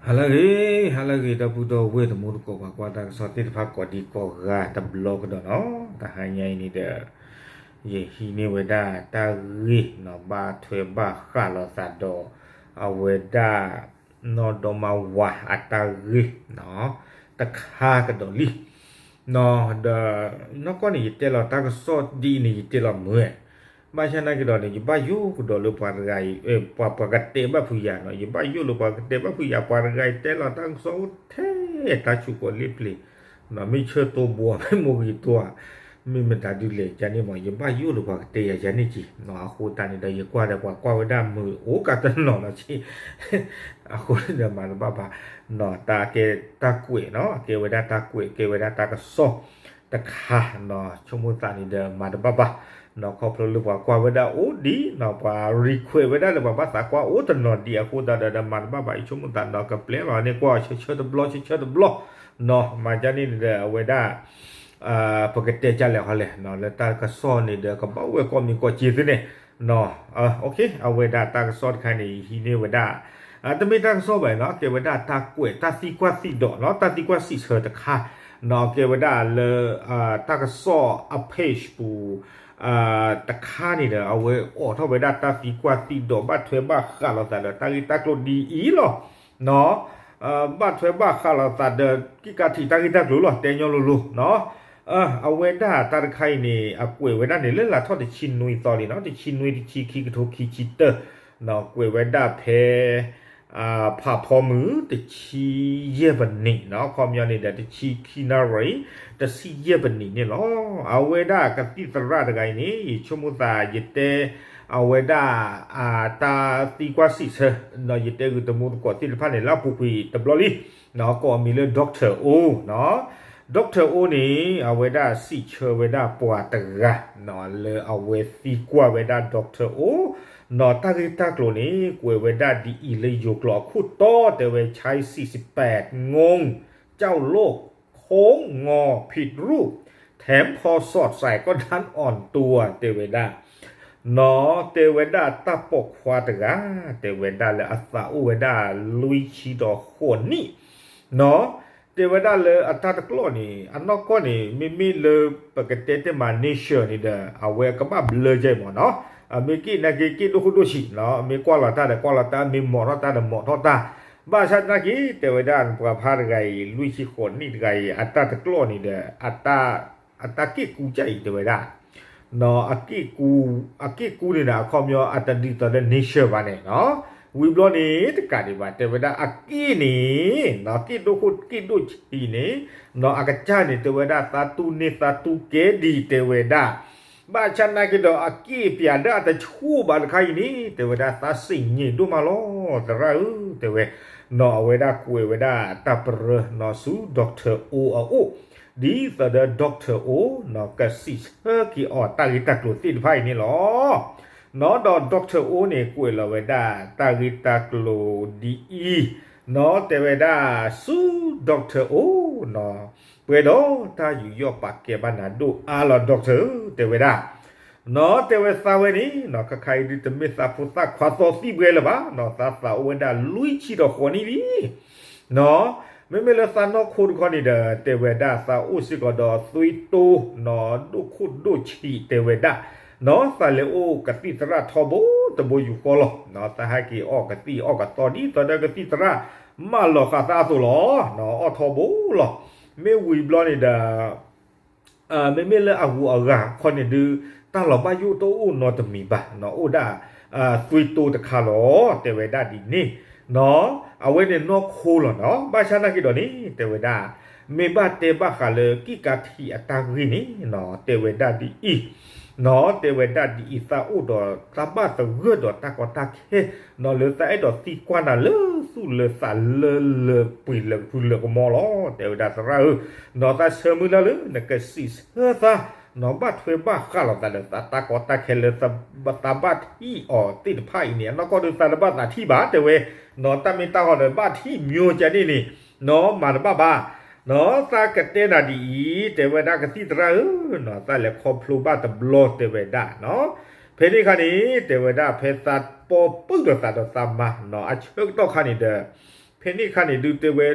ဟါလၢအဂ့ၤ, ဟါလၢအဂ့ၤ ဒီပုၢ်ဒီဝဲၢ်တံၤသကိး ပှၤကွၢ်တၢ်ကစီၣ်သ့ၣ်တဖၣ်ကိးဒံကိးဂၤတဘျီကဒီးနီၤ, တဟါညါအံၤန့ၣ်ဒီး ယဟံးန့ၢ်ဝဲဒၣ်တၢ်ဂ့ၢ်နီၤ, ဘၣ်ထွဲဘၣ်ဃးလိာ်သးဒီး အဝဲဒၣ် နီၢ်ဒီမါဝၤအတၢ်ဂ့ၢ်နီၤ, တခါကဒီးလံ နီၤ, ဒီး နီၢ်ကီၢ်န့ၣ် ယတဲလီၤတၢ်ကစီၣ်ဒ်အံၤန့ၣ် ယတဲလီၤမုာ်ဝဲ, ဘၣ်ဆၣ်သနာ်က့ဒီးန့ၣ် ယဘၣ်ယိၣ်ကဒီးလၢပှၤတဂၤအံၤ ပှၤ ပှၤကတဲဘၣ်ဖုးယၤနီၤ, ယဘၣ်ယိၣ်လၢပှၤကတဲဘၣ်ဖုးယၤ, ပှၤတဂၤအံၤတဲလီၤတၢ်ကစီၣ်အိၣ်ထဲတၢ်ဆူၣ်ကိးလ့ပျ့ၤ, မ့ၢ်ဆၢတိဘှီ မ့ၢ်မိၢ်ဂ့ၤတိဧါ, မ့ၢ်မတၤဒုလဲၣ် ကန့ၣ်မး ယဘၣ်ယိၣ်လၢပှၤကတဲယၤယၤန့ၣ်က့ၤ, အဃိသတးန့ၣ်ဒီး ယကွၢ်ဒီးပှၤကွၢ်ဝဲဒၣ်မုာ်အိၣ်ကတနီၤနီၤက့ၤ အဃိန့ၣ်ဒီးမၤတဘၣ်ဘၣ်, တၢ်ကဲတၢ်ကွဲးနီၤ, ကဲဝဲဒၣ်တၢ်ကွဲး ကဲဝဲဒၣ်တၢ်ကစီၣ်တခါနီၤ, ဆိကမိၣ်သးန့ၣ်ဒီးမၤတဘၣ်ဘၣ်နီၤ, ခီဖျိလၢပှၤကွၢ်ဝဲဒၣ်အိၣ်ဒံးနီၤ, ပှၤ request ဝဲဒၣ်လၢပှၤဘၣ်သးကွၢ်အိၣ်တနီၤဒံးအဃိသတးဒီး မၤတဘၣ်ဘၣ်အံၤဆိကမိၣ်သးနီၤ, ကပျဲလီၤန့ၢ်ကွၢ်ဆၢဆၢတဘျီ ဆၢဆၢတဘျီနီၤ, မၤဒ်န့ၣ်ဒီး အဝဲဒၣ် ပကတဲကလဲာ်ဟီလဲၣ်နီၤ, လၢတၢ်ကစီၣ်န့ၣ်ဒီး ကဘၣ်ဝဲၢ်ကိးမံၤကိးစ့သ့န့ၣ် အဝဲဒၣ်တၢ်ကစီၣ်တခါန့ၣ် ယဟံးန့ၢ်ဝဲဒၣ် တမ့ၢ်တၢ်ကစီၣ်ဘၣ်နီၤ, ကဲဝဲဒၣ်တၢ်ကွဲး တၢ်သံကွၢ်သံဒိးနီၤ, တၢ်သံကွၢ်စံးဆၢတခါနီၤ, ကဲဝဲဒၣ်လၢ တၢ်ကစီၣ်အ page ပူၤ တခါန့ၣ်ဒီး အဝဲအိးထီၣ်ဝဲဒၣ်တၢ်သံကွၢ်သံဒိး ဘၣ်ထွဲဘၣ်ဃးလိာ်သးဒီးတၢ်ဂ့ၢ်တၢ်ကျိၤဒ်အံၤလီၤ. ဘၣ်ထွဲဘၣ်ဃးလိာ်သးဒီး ကံၣ်ကးထံးတၢ်ဂ့ၢ်တၢ်ကျိၤလီၤ, တဲညီလိၤလိၤနီၤ. အဝဲဒၣ်တၢ်တခါအံၤန့ၣ် အကွဲးဝဲဒၣ်န့ၣ် လၢလါထီၣ်တဆံနွံသီလံနီၤ, တဆံနွံ တဆံခံ ခံကထိခံဆံတၢ ကွဲးဝဲဒၣ်ဖဲ ဖးဖီမုၢ် တဆံယဲၢ်ပနံးနီၤ, အခီပညီန့ၣ်ဒီး တဆံခံနၣ်ရံၣ် တဆံယဲၢ်ပနံးန့ၣ်လီၤ. အဝဲဒၣ်ကသံၣ်သရၣ်တဂၤအံၤန့ၣ် ယဆိကမိၣ်သး ယတဲ အဝဲဒၣ် တၢ်သံကွၢ်စံးဆၢ ဒီးယတဲဂုာ်တံၤသကိးသ့ၣ်တဖၣ်န့ၣ် လၢအပူၤကွံာ်တဘျီလံ, ကိးအမံၤလၢ Doctor O နီၤ. Doctor O န့ၣ် အဝဲဒၣ်စံးဆၢဝဲဒၣ်ပှၤတဂၤ လၢအဝဲသံကွၢ်ဝဲဒၣ် Doctor O နီၤ, တၢ်ဂ့ၢ်တၢ်ကျိၤန့ၣ် ကွဲးဝဲဒၣ်ဒ်အံၤလၢယိၤကျိာ်အခိၣ်တီတဲဝဲ ใช้สี่สิบแปด งง เจ้าโลก โค้งงอ ผิดรูป แถมพอสอดใส่ก็ดันอ่อนตัว တဲဝဲဒၣ် နီၤ, တဲဝဲဒၣ်တၢ်ပိာ်ခွါတဂၤ တဲဝဲဒၣ်လၢအသးအိၣ်ဝဲဒၣ်လွံၢ်ဆံဒီးဃိးနံၣ် နီၤ, တဲဝဲဒၣ်လၢအတၢ်တကျိာ်န့ၣ် အနီၢ်ကီၢ်န့ၣ် မ့မ့ၢ်လၢပကတဲတ့ၢ်မး nature န့ၣ်ဒီး အဝဲကဘၣ်ဘျၢကဲမးနီၤ, မ့ၢ်က့ၣ်နာ်က့ က့ၣ်ဒိၣ်ခိၣ်ဒိၣ်ဆံးနီၤ, မ့ၢ်ကွၢ်လီၤတၢ်ဒီးကွၢ်လီၤတၢ်, မ့ၢ်မိာ်ထီၣ်တၢ်ဒီးမိာ်ထီၣ်တၢ်, ဘၣ်ဆၣ်သနာ်က့ တဲဝဲဒၣ်ပှၤဖါတဂၤအံၤ လွံၢ်ဆံဃိးနံၣ်တဂၤအံၤ အတၢ်တကျိာ်န့ၣ်ဒီး အတၢ်က့ၣ်ကူကၢ်အံၤ တဲဝဲဒၣ် နီၤ, အက့ၣ်ကူန့ၣ်ဒီး အခီပညီအတဒ်သိးလၢ nature ဘၣ်န့ၣ်နီၤ, ဝံၤဘျီန့ၣ်တကးဒံးဘၣ် တဲဝဲဒၣ်အက့ၣ်န့ၣ် နီၤ, က့ၣ်ဒိၣ်ခိၣ်က့ၣ်ဒိၣ်ဆံးန့ၣ် နီၤ, အကစၢ်န့ၣ် တဲဝဲဒၣ်သးတူၢ်န့ၢ်သးတူၢ်ကဲဒံး တဲဝဲဒၣ်, ဘၣ်ဆၣ်သနာ်က့ဒီး အက့ၣ်ပၠးဒၣ်အတဆူၣ်ဘၣ်တခါအံၤန့ၣ် တဲဝဲဒၣ်သးစံးညံးဒိၣ်မးလီၤ သရၣ်ဧၢ တဲဝဲ, နီၤ, အဝဲဒၣ်ကွဲးဝဲဒၣ်တၢ်ပရၢနီၤဆူ Doctor O အအိၣ် ဒ်သိးဒီး Doctor O နီၤ ကစံးဆၢက့ၤအီၤတၢ်ဂ့ၢ်တၢ်ကျိၤသ့ၣ်တဖၣ်အံၤန့ၣ်လီၤ. နီၤ, ဒီး Doctor O န့ၣ် ကွဲးလီၤဝဲဒၣ်တၢ်ဂ့ၢ်တၢ်ကျိၤဒ်အံၤ, နီၤ, တဲဝဲဒၣ်ဆူ Doctor O နီၤ, ပှဲၤဒီးတၢ်ယူးယီၣ်ပာ်ကဲဘၣ်နၤဒိၣ်အါလီၤ Doctor တဲဝဲဒၣ် နီၤ, တဲဝဲသးဝဲန့ၣ်နီၤ, ခါခါအံၤဒုးတမ့ၢ်သးဖိသၣ်ခွါသီသံၣ်ဘှဲလၢၤဘၣ်နီၤ, သးသးအိၣ်ဝဲဒၣ်လွံၢ်ဆံဒီးဃိးနံၣ်လံ နီၤ, မ့မ့ၢ်လၢသးနီၢ်ခိတခီန့ၣ်ဒီး တဲဝဲဒၣ်သးအိၣ်စ့ၢ်ကီးဒီးသွံၣ်တိနီၤ, ဒိၣ်ခိၣ်ဒိၣ်ဆံးတဲဝဲဒၣ်, နီၤ, သးလဲၤအိၣ်ကသံၣ်သရၣ်ထီဘိတဘိယူၢ်ဃီလီၤ, နီၤ, သးဟဲက့ၤအီၣ်ကသံၣ်အီၣ်ကသီဒ်သိးဒီးကသံၣ်သရၣ် မၢလီၤဃာ်သးအသိးလီၤ, နီၤ, အီၣ်ထီဘိလီၤ, မ့ၢ်ဝံၤဘျီန့ၣ်ဒီး မ့မ့ၢ်လၢအဂုၤအဂၤခီန့ၣ်ဒုး တၢ်လီၤဘၣ်ယိၣ်တအိၣ်နီတမံၤဘၣ်နီၤ, အိၣ်ဒၣ် သွံၣ်တိတခါလီၤ တဲဝဲဒၣ်ဒ်န့ၣ်နီၤ, အဝဲန့ၣ်နီၢ်ခိလီၤနီၤ, ဘၣ်ဆၣ်သနာ်က့ဒီးန့ၣ် တဲဝဲဒၣ် မ့ၢ်ဘၣ်တဲဘၣ်ဃးလၢကံၣ်ကးထံးအတၢ်ဂ့ၢ်န့ၣ်နီၤ, တဲဝဲဒၣ်ဒ်အံၤ နီၤ, တဲဝဲဒၣ်ဒ်အံၤ သးအိၣ်ဒီးသးဘၣ်သဂၢၢ်ဒီးတၢ်ကီတၢ်ခဲ နီၤ, လၢသးအဲၣ်ဒိးသံကွၢ်နၤလၢသူၣ်လၢသးလၢလၢပှဲၤလၢဖုလၢကမီလီၤ, တဲဝဲဒၣ်သရၣ်ဧၢ, နီၤ, သးဆၢမုၢ်လၢ်လၢနကစံးဆၢသး နီၤ, ဘၣ်ထွဲဘၣ်ဃးလိာ်သးဒီးသးတၢ်ကီတၢ်ခဲလၢ သးဘၣ်ထံၣ်အီၤသ့ၣ်တဖၣ်အံၤန့ၣ် အနီၢ်ကီၢ်ဒုးသးတဘၣ်သးထံၣ်ဘၣ် တဲဝဲ, နီၤ, တၢ်မ့ၢ်တၢ်ဂီၤဒီးဘၣ်ထံၣ်မိၢ်ကန့ၣ်န့ၣ် နီၤ, မၤတဘၣ်ဘၣ် နီၤ, သးကတဲနၤဒ်အံၤ တဲဝဲဒၣ်ကသံၣ်သရၣ်ဧၢ, နီၤ, သးလဲၤခီဖျိဘၣ်တဘျီတဲဝဲဒၣ်နီၤ, ဖဲန့ၣ်အခါန့ၣ် တဲဝဲဒၣ်ဖဲသးပီပုၢ်ဒီးသးဒီးသးမါနီၤ, အဆၢကတီၢ်ခါန့ၣ်ဒီး ဖဲန့ၣ်အခါန့ၣ်ဒုးတဲဝဲ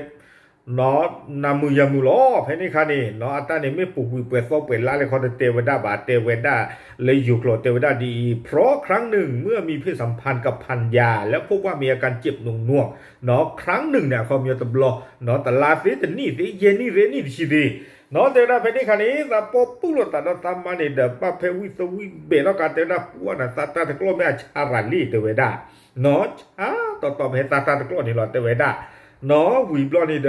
နမုာ်ယမုာ်လီၤ. ဖဲန့ၣ်အခါန့ၣ် အတၢ်န့ၣ်မ့ၢ်ပူၤကွံာ်ပှဲၤသီပှဲၤလါလဲၣ်ခီ တတဲဝဲဒၣ်ဘၣ်, တဲဝဲဒၣ်လၢယိၤကျိာ်တဲဝဲဒၣ်ဒ်အံၤ, เพราะครั้งหนึ่งเมื่อมีเพศสัมพันธ์กับภรรยาแล้วพบว่ามีอาการเจ็บหน่วงๆ ครั้งหนึ่งန့ၣ် အခီပညီတဘျီ တလါသ့ တနံၣ်သ့ ယဲၢ်နံၣ်သ့ နံၣ်တဆံသ့ တဲဝဲဒၣ်ဖဲန့ၣ်အခါန့ၣ် သးပီပုၢ်လိာ်သးဒီးသးမါန့ၣ်ဒီး ဘၣ်ဖဲဝံသဝံဘဲးထီၣ်ကး တဲဝဲဒၣ် ပှၤန့ၣ် သးတၢ်တကျီၢ်မ့ၢ်အဆါရၤလံ တဲဝဲဒၣ် ဆါတီတီဖဲသးတၢ်တကျီၢ်န့ၣ်လီၤ တဲဝဲဒၣ် ဝံၤဘျီန့ၣ်ဒီး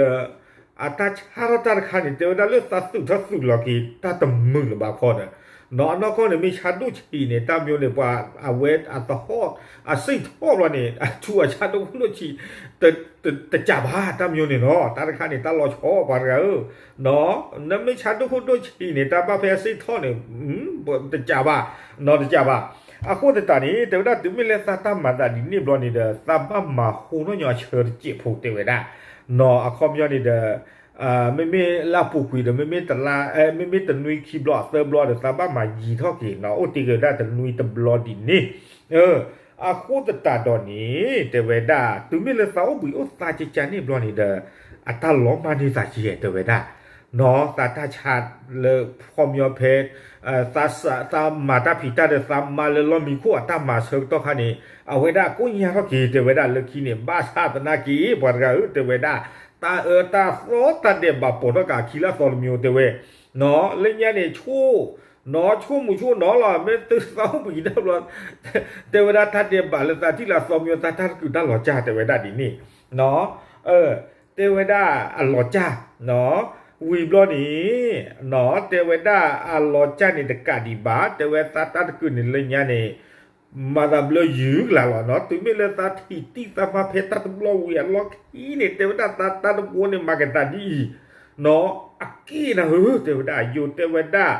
အတၢ်ဆါထီၣ်တၢ်တခါန့ၣ် တဲဝဲဒၣ်လၢသးသုးထီၣ်သုးလီၤက့ၤ တၢ်တမုာ်လၢၤဘၣ်ခီဒီး အနီၢ်ကီၢ်န့ၣ် မ့ၢ်ဆါဒိၣ်ဆံးန့ၣ် တၢ်မၠိန့ၣ် ပှၤအဝဲအသဟီၣ် အစံၣ်ထီၣ်ဘျီန့ၣ် အထူအဆါဒိၣ်ခိၣ်ဒိၣ်ဆံး တစံးဘၣ် တၢ်မၠိန့ၣ်နီၤ တၢ်တခါန့ၣ် တၢ်လီၤဆီပှၤတဂၤဧၢ နမ့ၢ်ဆါဒိၣ်ခိၣ်ဒိၣ်ဆံးန့ၣ် တၢ်ဘၣ်ဖဲအစံၣ်ထီၣ်န့ၣ် တစံးဘၣ် နီတစံးဘၣ်. အဃိသတးန့ၣ် တဲဝဲဒၣ်တုၤမ့ၢ်လၢသးတၢ်မၤသးဒ်န့ၣ်ဘျီန့ၣ်ဒီး သးဘၣ်မၤဟိနီၢ်ညီအဆၢတစဲးဖိတဲဝဲဒၣ် နီၤ အခီပညီန့ၣ်ဒီး မ့မ့ၢ်လၢအပူၤကွံာ်ဒီး မ့မ့ၢ်တလါ မ့မ့ၢ်တနွံခံဘျီအသၢဘျီဒီး သးဘၣ်မၤယံၤထီၣ်က့ၤနီၤ အိၣ်တ့ၢ်က့ၤဝဲဒၣ်တနွံတဘျီဒ်န့ၣ် အဃိသတးဒီးန့ၣ် တဲဝဲဒၣ် တုၤမ့ၢ်လၢသးအိၣ်ဘှံးအိၣ်သါကကန့ၣ်ဘျီန့ၣ်ဒီး အတၢ်လီၤမၢ်န့ၢ်သးကဲ တဲဝဲဒၣ် နီၤ သးတၢ်ဆါလၢခီပညီဖဲ သးမၤတၢ်ဖံးတၢ်ဒီးသးမါလၢလီၢ်မံခိၣ်အတၢ်မၤဆၢကတီၢ်ခါန့ၣ် အဝဲဒၣ်ကိညါထီၣ်က့ၤ တဲဝဲဒၣ်လၢခံန့ၣ် ဘၣ်ဆၣ်သနာ်က့ ပှၤတဂၤဧၢ တဲဝဲဒၣ် တၢ်အၢတၢ်သီတၢ်ဒဲးဘးပိာ်ထီၣ်က့ၤအခံလၢအသီတမံၤ တဲဝဲ နီၤ လၢညါန့ၣ်ဆိၣ် နီၤ ဆိၣ်မုာ်ဆိၣ်နီၤလီၤ မ့ၢ်သုသးအိၣ်ဘှံးတဘျီ တဲဝဲဒၣ်တၢ်ဒဲးဘးလၢသးထံၣ်လၢအသီမံၤ သးတၢ်တကုာ်တၢ်လီၤစၢ် တဲဝဲဒၣ်ဒ်န့ၣ် နီၤ တဲဝဲဒၣ်အလီၤစၢ် နီၤ ဝံၤဘျီန့ၣ် နီၤ တဲဝဲဒၣ်အလီၤစၢ်န့ၣ်တကးဒံးဘၣ် တဲဝဲသးတၢ်တကုာ်န့ၣ်လၢညါန့ၣ် မၤသးဘျၢယုၢ်ကလာ်လီၤနီၤ တုၤမ့ၢ်လၢသးထံၣ်တံၢ်သးမါဖဲတၢ်တဘျီဝံၤအလီၢ်ခံန့ၣ် တဲဝဲဒၣ်သးတၢ်တဘျီန့ၣ် မၤကသးဒ်အံၤ နီၤ အက့ၢ်နၤဧၢ တဲဝဲဒၣ် ယိၤတဲဝဲဒၣ်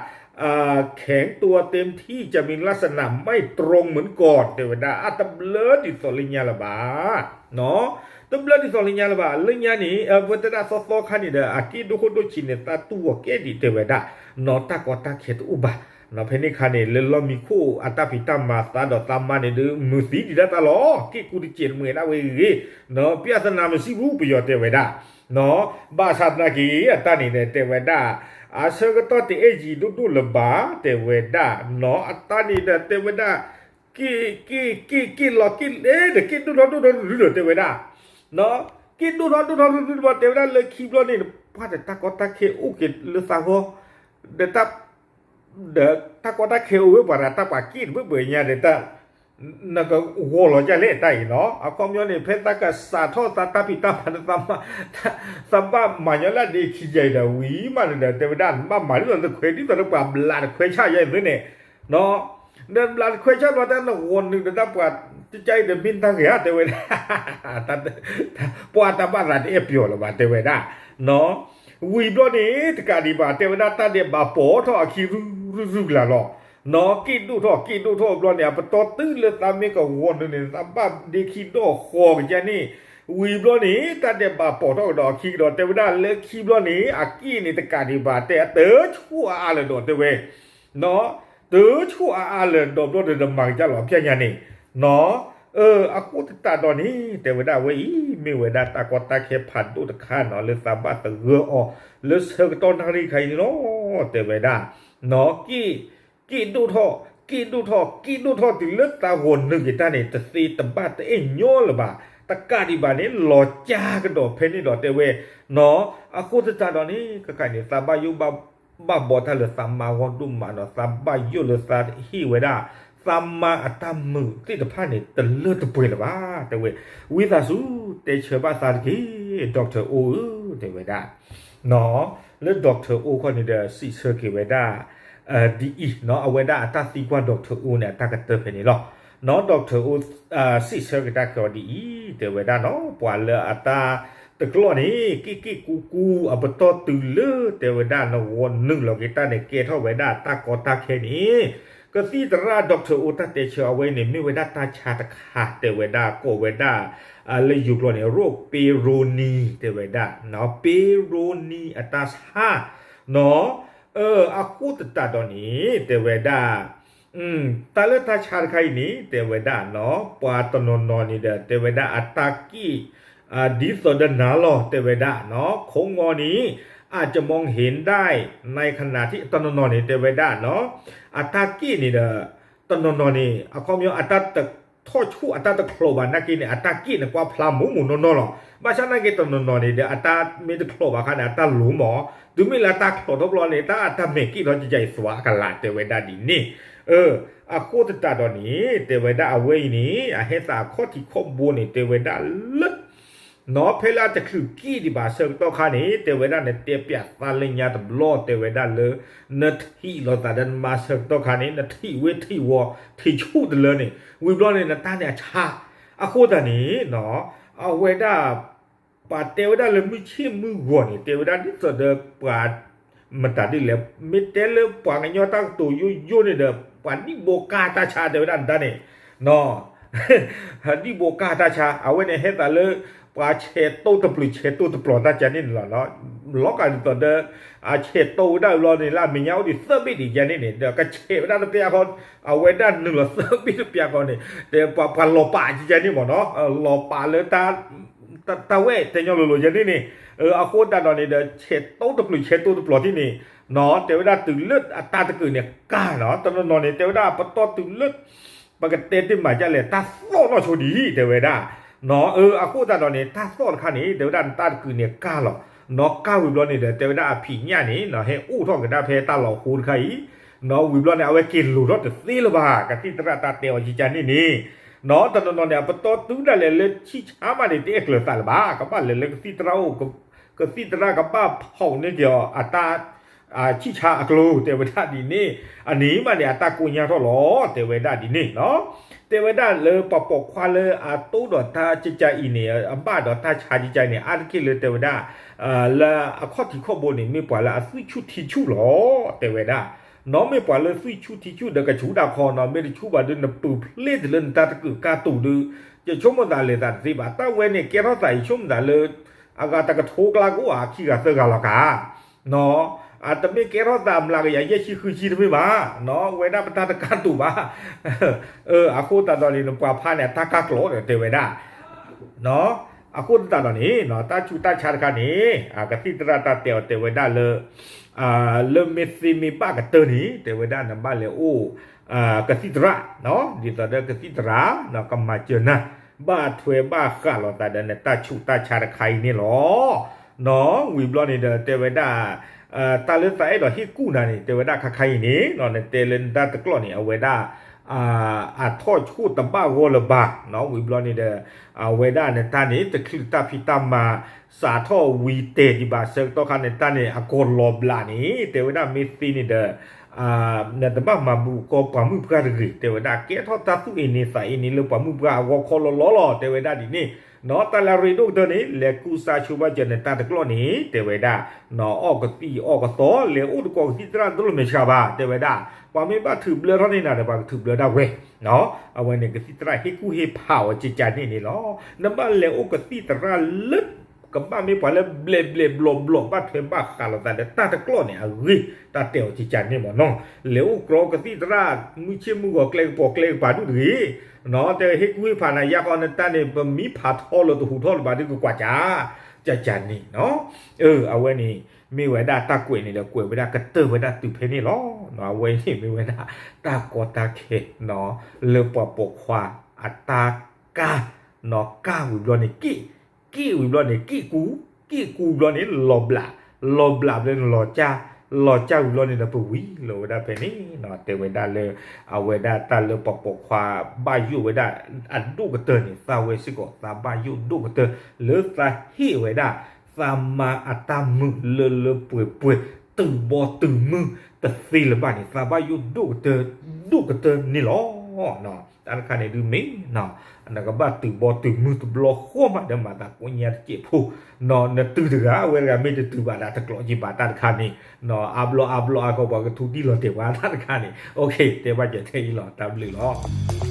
แข็งตัวเต็มที่ จะมีลักษณะไม่ตรงเหมือนก่อน တဲဝဲဒၣ် အတဘျၢဒ်သိးလၢညါလၢၤဘၣ် နီၤ တဘျၢဒ်သိးလၢညါလၢၤဘၣ် လၢညါန့ၣ် ပတဲဒၣ်သီသီခါန့ၣ်ဒီး အက့ၢ်ဒိၣ်ခိၣ်ဒိၣ်ဆံးန့ၣ် သးတူၢ်အီၤကဲဒံး တဲဝဲဒၣ် နီၤ တၢ်ကီတၢ်ခဲတအိၣ်ဘၣ် နီၤ ဖဲန့ၣ်အခါန့ၣ် လၢလီၢ်မံခိၣ်အတၢ်ဖံးတၢ်မၤသးဒီးသးမါန့ၣ်ဒီး မုာ်သံဒံးဒၣ်တၢ်လီၤ က့ၢ်ကူတစဲးတမှဲၤဒၣ်ဝဲဂ့ၤ နီၤ ပျၢ်သနာမစံးဘူး ပယီၤတဲဝဲဒၣ် နီၤ ဘၣ်ဆၣ်သနာ်က့ အတၢ်န့ၣ်ဒီးတဲဝဲဒၣ် အဆၢကတီၢ်တအဲၣ်ယံၤဒိၣ်ဒိၣ်လၢၤဘၣ် တဲဝဲဒၣ် နီၤ အတၢ်န့ၣ်ဒီးတဲဝဲဒၣ် က့ၢ် က့ၢ် က့ၢ် က့ၢ်လီၤက့ၢ်လဲၣ်ဒီး က့ၢ်ဒိၣ်ထီၣ်ဒိၣ်ထီၣ်ရုရုဒီးတဲဝဲဒၣ် နီၤ က့ၢ်ဒိၣ်ထီၣ်ဒိၣ်ထီၣ်ရုရုဒီး တဲဝဲဒၣ်လၢခံဘျီန့ၣ် ပှၤဒီးတၢ်ကီတၢ်ခဲအိၣ်က့ၤလၢသးဂီၢ် ဒီး ဒီးတၢ်ကီတၢ်ခဲအိၣ်ဝဲပှၤဒီးတၢ်ပှၤက့ၢ်တဘၢဘၢညါဒီးတၢ် နကဂီၤလီၤဒ်လဲၣ်တၢ်အံၤနီၤ အခီပညီန့ၣ် ဖဲသးကစးထီၣ်သးတၢ်ဖံးတၢ်မၤန့ၣ် သးဘၣ်မၤညီလၢအဒ့ခံယၤအံၤဒီး ဝံၤမးန့ၣ်ဒီး တဲဝဲဒၣ် နဘၣ်မၤဒ်သိးနခွဲးဒ်သိးလၢပှၤဘျးတခွဲးဆၣ်ယၤအံၤသ့န့ၣ် နဘျးတခွဲးဆၣ်ဘျီတၢ်နဂီၤနုာ်ဒီးတၢ်ပှၤ ကကါအံၤဒီးမ့ၢ်တၢ်ဂ့ၤဧါ တဲဝဲဒၣ် ပှၤတၢ်ဘၣ်သးတအဲၣ်ပျီၤလၢၤဘၣ် တဲဝဲဒၣ် ဝံၤဘျီန့ၣ် တကးဒံးဘၣ် တဲဝဲဒၣ် တၢ်ဒဲးဘးပိာ်ထီၣ်အခံရုရုရုကလာ်လီၤ နီၤ က့ၢ်ဒိၣ်ထီၣ် က့ၢ်ဒိၣ်ထီၣ်ဘျီန့ၣ် အပတီၢ်တုၤလၢသးမ့ၢ်ကဂီၤနုာ်န့ၣ် သးဘၣ်ဒ့ခံဒီၣ်ဃီၤကကါန့ၣ် ဝံၤဘျီန့ၣ် တၢ်ဒဲးဘးပိာ်ထီၣ်ကဒီးအခံကဒီး တဲဝဲဒၣ်လၢခံဘျီန့ၣ် အက့ၢ်န့ၣ်တကးဒံးဘၣ် တဲအတၢ်ဆူၣ်အါအါလၢၤဒီး တဲဝဲ နီၤ တၢ်ဆူၣ်အါအါလၢၤဒီးဘျီဒီး မၤကစၢ်လီၤ ပျၢ်ညါန့ၣ် နီၤ အဃိသတးဒီးန့ၣ် တဲဝဲဒၣ်အဝဲအံၤ မ့ၢ်ဝဲဒၣ်တၢ်ကီတၢ်ခဲဖးဒိၣ်တခါနီၤ လၢသးဘၣ်သဂၢၢ်အီၤ လၢဆၢကတီၢ်နၣ်ရံၣ်ခါအံၤန့ၣ်လီၤ တဲဝဲဒၣ် နီၤ က့ၢ် က့ၢ်ဒိၣ်ထီၣ် က့ၢ်ဒိၣ်ထီၣ် က့ၢ်ဒိၣ်ထီၣ်တုၤလၢသးဂီၤနုာ်က့ၤတၢ်န့ၣ် တသ့တဘၣ်တအဲၣ်ညီလၢၤဘၣ် တကးဒံးဘၣ်န့ၣ် လီၤစၢ်ကဒီးဖဲန့ၣ်ဒီးတဲဝဲ နီၤ အဃိသတးဒီးန့ၣ် ခဲခါန့ၣ် သးဘၣ်ယိၣ်ဘၣ် ဘၣ်ဘီတၢ်လၢသးမါအဂီၢ်ဒိၣ်မးနီၤ သးဘၣ်ယိၣ်လၢသးဟ့ၣ်ဝဲဒၣ် သးမါအတၢ်မုာ်သ့ၣ်တဖၣ်န့ၣ် တလၢတပှဲၤလၢၤဘၣ် တဲဝဲ ဝံသးစူၤ တဲဆၢဘၣ်သးတက့ၢ် doctor အိၣ်ဧၢ တဲဝဲဒၣ် နီၤ လၢ doctor အိၣ်ခီန့ၣ်ဒီး စံးဆၢက့ၤဝဲဒၣ် ဒ်အံၤနီၤ အဝဲဒၣ်အတၢ်သံကွၢ် doctor အိၣ်န့ၣ် အတၢ်ကတၢၢ်ဖဲန့ၣ်လီၤ နီၤ doctor အိၣ် စံးဆၢကဒါက့ၤအီၤဒ်အံၤ တဲဝဲဒၣ်နီၤ ပှၤလၢအတၢ်တကျီၢ်န့ၣ် က့ၢ်က့ၢ်ကူကူအပတီၢ်တုၤလၢ တဲဝဲဒၣ်နဂီၤနုာ်လီၤက့ၤတၢ်န့ၣ် ကဲထီၣ်ဝဲဒၣ်တၢ်ကီတၢ်ခဲန့ၣ် ကသံၣ်သရၣ် doctor အိၣ်တၢ်တဲဆၢအဝဲန့ၣ် မ့ၢ်ဝဲဒၣ်တၢ်ဆါတခါ တဲဝဲဒၣ် ကိးဝဲဒၣ် လၢယိၤကျိာ်န့ၣ် ရိၣ်ပ့ရိနံ တဲဝဲဒၣ် ပ့ရိနံအတၢ်ဆါ နီၤ အဃိသတးဒီးန့ၣ် တဲဝဲဒၣ် တၢ်လၢတၢ်ဆါတခါအံၤန့ၣ် တဲဝဲဒၣ်နီၤ ပှၤတနီၤနီၤန့ၣ်ဒီး တဲဝဲဒၣ်အတၢ်က့ၢ် ဒ်သိးဒီးနၤလီၤ တဲဝဲဒၣ်နီၤ, ခိၣ်ငီၤန့ၣ် อาจจะมองเห็นได้ ในขณะที่ တနီၤနီၤန့ၣ် တဲဝဲဒၣ်နီၤ, အတၢ်က့ၣ်န့ၣ်ဒီး တနီၤနီၤန့ၣ် အခီပညီ အတၢ်တထီၣ်ဆူၣ် အတၢ်တချိးဘၣ်နာ်က့န့ၣ် အတၢ်က့ၣ်န့ၣ် ကွၢ်ဖျါမိၢ်မိၢ်နီၢ်နီၢ်လီၤ. ဘၣ်ဆၣ်နာ်က့ တနီၤနီၤန့ၣ်ဒီး အတၢ်မ့ၢ်တချိးဘၣ်အခါန့ၣ် အတၢ်လိၤမး, တုၤမ့ၢ်လၢအတၢ်ချိးထီၣ်ဘျီန့ၣ် တၢ်အတၢ်မဲာ်က့ၣ်ထီၣ်ကကဲအံၤ သွါကလာ် တဲဝဲဒၣ်ဒ်န့ၣ်. အဃိသတးဒီးန့ၣ် တဲဝဲဒၣ်အဝဲအံၤန့ၣ် အဟဲသးအခီၣ်ထံးခီၣ်ဘိန့ၣ် တဲဝဲဒၣ်လၢ နီၤ ဖဲလၢအတချုးက့ၣ်ဒံးဘၣ်အဆၢကတီၢ်ခါန့ၣ် တဲဝဲဒၣ်နတဲပၠးသးလၢညါတဘျီ တဲဝဲဒၣ်လၢ နထံၣ်လိာ်သးဒီးနမါဆၢကတီၢ်ခါန့ၣ် နထံၣ်ဝ့ထံၣ်ဝီၤ ထံၣ်ဆူၣ်တလၢန့ၣ် ဝံၤဘျီန့ၣ် နတၢ်န့ၣ်အဆါ. အဃိသတးန့ၣ် အဝဲဒၣ် ပှၤတဲဝဲဒၣ်လၢမုၢ်ဆ့ၣ်မုၢ်ဂီၤန့ၣ် တဲဝဲဒၣ်ဒ်သိးဒီးပှၤ မတၤဒ်လဲၣ် မ့ၢ်တဲလၢပှၤကညီတၢ်ကတိၤယိယိန့ၣ်ဒီး ပှၤဒံၣ်ဘိကၢ်တၢ်ဆါ တဲဝဲဒၣ်နတၢ်န့ၣ် ဒံၣ်ဘိကၢ်တၢ်ဆါ အဝဲန့ၣ်ဟဲသးလၢ ပှၤဆဲးတိၢ်တပျုာ်ဆဲးတိၢ်တပျီၤတၢ်ကန့ၣ်န့ၣ်လီၤ. လီၤကးဒ်သိးဒီး အဆဲးတိၢ်ဝဲဒၣ်ဘျီန့ၣ် လၢအမဲာ်ညါအိၣ်ဒံးသၢဘ့ၣ်ဒံးကန့ၣ်န့ၣ် ဒီးကဆဲးဝဲဒၣ်တပျၢ်ဃီ အဝဲဒၣ်နုာ်လီၤသၢဘ့ၣ်တပျၢ်ဃီန့ၣ် ဒီးပှၤလီၤပာ်ကန့ၣ်မ့ၢ်နီၤ လီၤပာ်လၢ တၢ်ဝဲတဲညီလိၤလိၤကန့ၣ်န့ၣ် အဃိသတးဒီးန့ၣ်ဒီး ဆဲးတိၢ်တပျုာ်ဆဲးတိၢ်တပျီၤထံၣ်န့ၣ် တဲဝဲဒၣ်တုၤလၢအတၢ်တကုာ်န့ၣ်ကၢ်နီၤ တနီၤနီၤန့ၣ် တဲဝဲဒၣ်ပတီၢ်တုၤလၢ ပကတဲတ့ၢ်မးဒ်လဲၣ် တၢ်သီၣ်နီၢ်ဆိဒံး တဲဝဲဒၣ် အဃိသတးဒီးန့ၣ် တၢ်သီၣ်တခါန့ၣ် တဲဝဲဒၣ်နတၢ်တကုာ်န့ၣ်ကၢ်လီၤ နီၤ ကၢ်ဝံၤဘျီန့ၣ်ဒီး တဲဝဲဒၣ်အဖံးညၣ်န့ၣ် ဟဲအိၣ်ထီၣ်ကဒါဖဲတၢ်လီၤဟိတခါအံၤ နီၤ ဝံၤဘျီန့ၣ် အဝဲက့ၤလိၤထီၣ်တသ့လၢၤဘၣ် ကသံၣ်သရၣ်တၢ်တဲအီၤကကန့ၣ်န့ၣ် နီၤ တနီၤနီၤန့ၣ် အပတီၢ်တုၤဒၣ်လဲာ်လၢဆံၣ်ဆါမးန့ၣ် တအဲၣ်ကျၢၤသးလၢၤဘၣ် ကဘၣ်လဲၤလၢကသံၣ်သရၣ်အိၣ် ကသံၣ်သရၣ်ကဘၣ်ဖီၣ်န့ၢ်က့ၤအီၤ အတၢ် ဆံၣ်ဆါအကျိၤ တဲဝဲဒၣ်ဒ်န့ၣ် အန့ၣ်မးန့ၣ် အတၢ်ကိညါထီၣ်လီၤ တဲဝဲဒၣ်ဒ်န့ၣ်နီၤ တဲဝဲဒၣ်လၢပှၤပိာ်ခွါလၢအတိၢ်ဒီးတၢ်ကကအံၤန့ၣ် အဘၣ်ဒီးတၢ်ဆါကကအံၤန့ၣ် အါတက့ၢ်လၢတဲဝဲဒၣ် လၢအခီၣ်ထံးခီၣ်ဘိန့ၣ် မ့ၢ်ပှၤလၢအသွံၣ်ဆူၣ်ထံဆူၣ်လီၤ တဲဝဲဒၣ် နီၤ မ့ၢ်ပှၤလၢသွံၣ်ဆူၣ်ထံဆူၣ်ဒီးကဆူၣ်ဒၣ်ခီနီၤ မ့ၢ်တဆူၣ်ဘၣ်ဒီးနပုၢ်ဖျ့တလၢနတၢ်တကုာ်ကၢ်တူာ်ဒီး ယဆိကမိၣ်သးလဲၤသးတသ့ဘၣ် တၢ်ဝဲန့ၣ်ကဲထီၣ်သးအံၤ ဆိကမိၣ်သးလၢ အဂၤတကထိကျါကအိၣ်ဧါ ခံဂၤသၢဂၤလီၤကါ နီၤ အတမ့ၢ်ကဲထီၣ်သးမျးကယၤယဲၢ်ဆံဃုဆံတမ့ၢ်ဘၣ် နီၤ ဝဲဒၣ်ပတၢ်တကၢ်တူာ်ဘၣ် အဃိသတးဒီးန့ၣ် နပှၤဖါန့ၣ် အတၢ်ကၢ်ကျိၤဒီးတဲဝဲဒၣ် အဃိသတးဒီးန့ၣ် တၢ်ဆူးတၢ်ဆါတခါန့ၣ် ကသံၣ်သရၣ်တၢ်တဲအီၤတဲဝဲဒၣ်လၢ လၢမ့ၢ်သ့မ့ၢ်ဘၣ်ကတၢၢ်န့ၣ် တဲဝဲဒၣ်နဘၣ်လဲၤအိၣ် ကသံၣ်သရၣ် ဒ်သိးဒီးကသံၣ်သရၣ် ကမၤစၢၤနၤ ဘၣ်ထွဲဘၣ်ဃးလိာ်သးဒီးနတၢ်ဆူးတၢ်ဆါတခါအံၤန့ၣ်လီၤ. နီၤ ဝံၤဘျီန့ၣ်ဒီးတဲဝဲဒၣ် တၢ်လၢသးအဲၣ်ဒိးဟ့ၣ်ကူၣ်နၤန့ၣ် တဲဝဲဒၣ်ခါခါအံၤန့ၣ် နတဲလၢနတၢ်တကျိာ်န့ၣ် အဝဲဒၣ် အထီၣ်ဆိၣ်တဘၣ်ဂီၢ်လၢၤဘၣ် နီၤ ဝံၤဘျီန့ၣ်ဒီး အဝဲဒၣ်နတၢ်န့ၣ် တချုးတၢ်ဖံးတၢ်မၤ စးထီၣ်ဝံၤတဲာ်ဒံးဘၣ်ဆၢကတီၢ်ခါန့ၣ် တၢ်န့ၣ်အကီၢ်လီၤဘျးန့ၣ် တဲဝဲဒၣ်မ့ၢ်သ့န့ၣ်ဒီး နတဘၣ်မၤဘူးကီပှၤမုၣ်ပှၢ်တဂ့ၤ တဲဝဲဒၣ်ကဲထီၣ်တၢ်သူၣ်အ့န့သးအ့န့လၢပှၤမုၣ်ပှၢ်အဂီၢ်ခီလီၤလီၤလီၤ တဲဝဲဒၣ်ဒ်န့ၣ် နီၤ တၢ်လၢအရ့ဒိၣ်ကတၢၢ်န့ၣ် လဲၤကူစါဆိဘၣ်စၢၤနတၢ်တကျိာ်န့ၣ် တဲဝဲဒၣ် နီၤအီၣ်ကသံၣ်အီၣ်ကသီ လဲၤအိၣ်တကိးကသံၣ်သရၣ်တလိၣ်မဲာ်ဆှးဘၣ် တဲဝဲဒၣ် ပှၤမ့ၢ်ဘၣ်ထုးဘျၢထီၣ်န့ၢ်နၤဒီး ပှၤကထုးဘျၢဒၣ်ဝဲ အဝဲန့ၣ်ကသံၣ်သရၣ်ဟ့ၣ်ကူၣ်ဟ့ၣ်ဖးအီၤကကန့ၣ်န့ၣ်လီၤ. နဘၣ်လဲၤအိၣ်ကသံၣ်သရၣ်လၢ ကဘၣ်မ့ၢ်ပှၤလၢဘျဲးဘျဲးဘျီဘျီ ဘၣ်ထွဲဘၣ်ဃးလိာ်သးဒီးတၢ်တကျိာ်န့ၣ်အဂ့ၢ် တၢ်တဲအီၤကကန့ၣ်မ့ၢ်နီၤ လဲၤအိၣ်ကြီကသံၣ်သရၣ် မုၢ်ဆ့ၣ်မုၢ်ဂီၤကျဲကပီၤကျဲကပၤဒူၣ်တဂ့ၤ နီၤ တဲဟ့ၣ်ကူၣ်ဟ့ၣ်ဖးနၤယါဃီနတၢ်န့ၣ် ပမံဖးထီလၢတဟူးထီၣ်လၢၤဘၣ်ဒ်ကကွၢ်ကၠး ကကန့ၣ်နီၤ အဝဲန့ၣ် မ့ၢ်ဝဲဒၣ်တၢ်ကွဲးန့ၣ်ဒီးကွဲးဝဲဒၣ်ကတၢၢ်ဝဲဒၣ်တုၤဖဲန့ၣ်လီၤ. အဝဲန့ၣ်မ့ၢ်ဝဲဒၣ် တၢ်ကီတၢ်ခဲ လၢပှၤပိာ်ခွါအတၢ်ကၢ် နီၤ ကၢ်ဝံၤဘျီန့ၣ် က့ၣ်ဝံၤဘျီန့ၣ် က့ၣ်ကူ က့ၣ်ကူဘျီန့ၣ် လီၤဘျး လီၤဘျးဘျီန့ၣ် လီၤကၢ် လီၤကၢ်ဝံၤဘျီန့ၣ်ဒီးပဝံၤလီၤဝဲဒၣ်ဖဲန့ၣ် တဲဝဲဒၣ်လၢ အဝဲဒၣ်တၢ်လၢပှၤပိာ်ခွါဘၣ်ယိၣ်ဝဲဒၣ်အဒိၣ်ကတၢၢ်န့ၣ် သးဝဲစ့ၢ်ကီး သးဘၣ်ယိၣ်ဒိၣ်ကတၢၢ် လၢသးဟ့ၣ်ဝဲဒၣ် သးမၤအတၢ်မုာ်လၢလၢပှဲၤပှဲၤ တုၤဘီတုၤမုၢ်တသ့လၢၤဘၣ်န့ၣ် သးဘၣ်ယိၣ်ဒိၣ်ကတၢၢ် ဒိၣ်ကတၢၢ်န့ၣ်လီၤ. တၢ်တခါန့ၣ်ဒုးမ့ၢ် နကဘၣ်တုၤဘီတုၤမုၢ်တဘျီဃီမးဒီးမၤသးကိးညါတစဲးဖိ နတုၤတဂၤ အဝဲတဂၤမ့ၢ်တတုၤဘၣ်ဒၣ်တကျိာ်က့ၤဘၣ်တၢ်တခါန့ၣ် အါဘျီအါဘျီအါကီးပှၤကထူတံၢ်လီၤတဲာ်ပှၤတၢ်တခါန့ၣ် အိၣ်ခ့ တဲဘၣ်စၢၤထဲအံၤလီၤ တၢ်ဘျုးလီၤ.